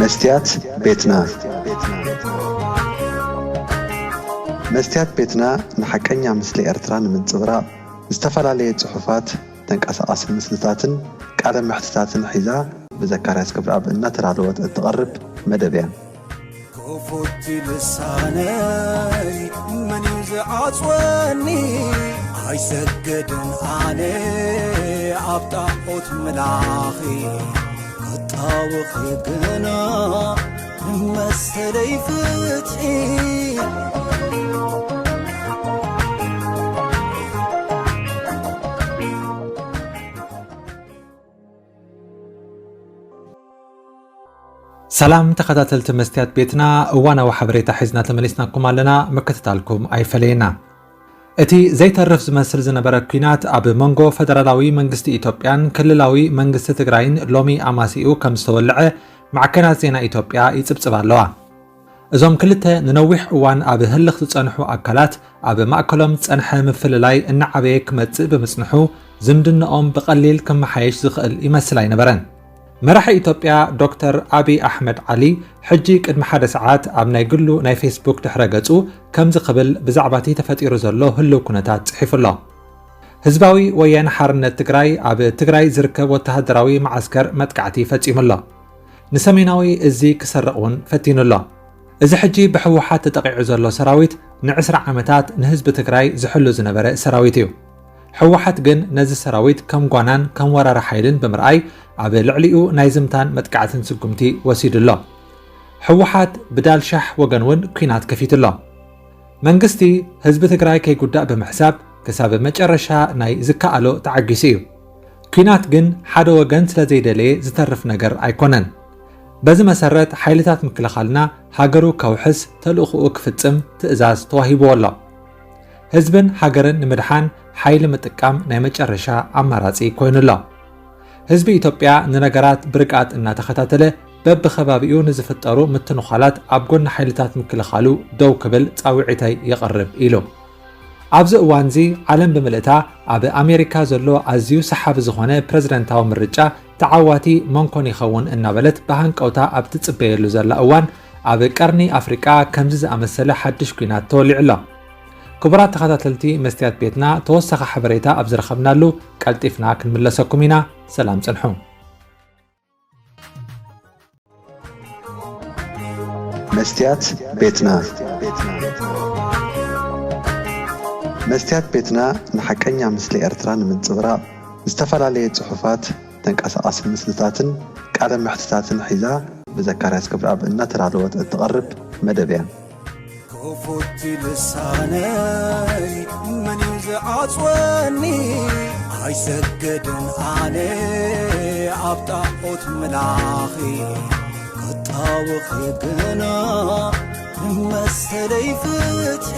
መስትያት ቤትና። መስትያት ቤትና ንሓቀኛ ምስሊ ኤርትራ ንምንጽብራቕ ዝተፈላለየ ጽሑፋት፣ ተንቀሳቓሲ ምስልታትን ቃለ መሕትታትን ሒዛ ብዘካርያስ ክብረኣብ እናተዳለወት እትቐርብ መደብ እያ። ክፉት ልሳነይ መን እዩ ዝዓጽወኒ? ኣይሰግድን ኣነ ኣብ ጣዖት ምላኺ፣ ክጣወኺ ግና ንመሰለይ ፍትሒ። ሰላም ተኸታተልቲ መስትያት ቤትና፣ እዋናዊ ሓበሬታ ሒዝና ተመሊስናኩም ኣለና። ምክትታልኩም ኣይፈለየና። እቲ ዘይተርፍ ዝመስል ዝነበረ ኲናት ኣብ መንጎ ፈደራላዊ መንግስቲ ኢትዮጵያን ክልላዊ መንግስቲ ትግራይን ሎሚ ኣማሲኡ ከም ዝተወልዐ ማዕከናት ዜና ኢትዮጵያ ይጽብጽባ ኣለዋ። እዞም ክልተ ንነዊሕ እዋን ኣብ ህልኽ ዝጸንሑ ኣካላት፣ ኣብ ማእከሎም ዝጸንሐ ምፍልላይ እናዓበየ ክመጽእ ብምጽንሑ፣ ዝምድናኦም ብቐሊል ክመሓየሽ ዝኽእል ይመስል ኣይነበረን። መራሒ ኢትዮጵያ ዶክተር ኣቢይ ኣሕመድ ዓሊ፣ ሕጂ ቅድሚ ሓደ ሰዓት ኣብ ናይ ግሉ ናይ ፌስቡክ ድሕረ ገጹ ከምዚ ክብል ብዛዕባ እቲ ተፈጢሩ ዘሎ ህልው ኩነታት ጽሒፉ ኣሎ። ህዝባዊ ወያነ ሓርነት ትግራይ ኣብ ትግራይ ዝርከብ ወተሃደራዊ መዓስከር መጥቃዕቲ ፈጺሙ ኣሎ። ንሰሜናዊ እዚ ክሰርቕ እውን ፈቲኑ ኣሎ። እዚ ሕጂ ብህወሓት ተጠቒዑ ዘሎ ሰራዊት ንዕስራ ዓመታት ንህዝቢ ትግራይ ዝሕሉ ዝነበረ ሰራዊት እዩ። ህወሓት ግን ነዚ ሰራዊት ከም ጓናን ከም ወራሪ ሓይልን ብምርኣይ ኣብ ልዕሊኡ ናይ ዝምታን መጥቃዕትን ስጉምቲ ወሲዱ ኣሎ። ህወሓት ብዳልሻሕ ወገን እውን ኲናት ከፊቱ ኣሎ። መንግስቲ ህዝቢ ትግራይ ከይጉዳእ ብምሕሳብ ክሳብ መጨረሻ ናይ ዝከኣሎ ተዓጊሱ እዩ። ኲናት ግን ሓደ ወገን ስለ ዘይደለየ ዝተርፍ ነገር ኣይኮነን። በዚ መሰረት ሓይልታት ምክልኻልና ሃገሩ ከውሕስ ተልእኾኡ ክፍጽም ትእዛዝ ተዋሂብዎ ኣሎ። ህዝብን ሃገርን ንምድሓን ሓይሊ ምጥቃም ናይ መጨረሻ ኣማራጺ ኮይኑ ኣሎ። ህዝቢ ኢትዮጵያ ንነገራት ብርግኣት እናተኸታተለ በብኸባቢኡ ንዝፍጠሩ ምትንዃላት ኣብ ጎኒ ሓይልታት ምክልኻሉ ደው ክብል ጻውዒተይ የቕርብ ኢሉ። ኣብዚ እዋንዚ ዓለም ብምልእታ ኣብ ኣሜሪካ ዘሎ ኣዝዩ ሰሓቢ ዝኾነ ፕረዚደንታዊ ምርጫ ተዓዋቲ መን ኮን ይኸውን እናበለት ብሃንቀውታ ኣብ ትጽበየሉ ዘላ እዋን ኣብ ቀርኒ ኣፍሪቃ ከምዚ ዝኣመሰለ ሓድሽ ኲናት ተወሊዑ ኣሎ። ክቡራት ተኸታተልቲ መስትያት ቤትና ተወሳኺ ሓበሬታ ኣብ ዝረኸብናሉ ቀልጢፍና ክንምለሰኩም ኢና። ሰላም ጽንሑ። መስትያት ቤትና። መስትያት ቤትና ንሓቀኛ ምስሊ ኤርትራ ንምንጽብራቕ ዝተፈላለየ ጽሑፋት፣ ተንቀሳቓሲ ምስልታትን ቃለ መሕትታትን ሒዛ ብዘካርያስ ክብረኣብ እናተዳለወት እትቐርብ መደብ እያ። ክፉት ልሳነይ መን እዩ ዝዓጽወኒ? ኣይሰግድን ኣነ ኣብ ጣዖት ምላኺ፣ ክጣወኺ ግና ንመሰለይ ፍትሒ።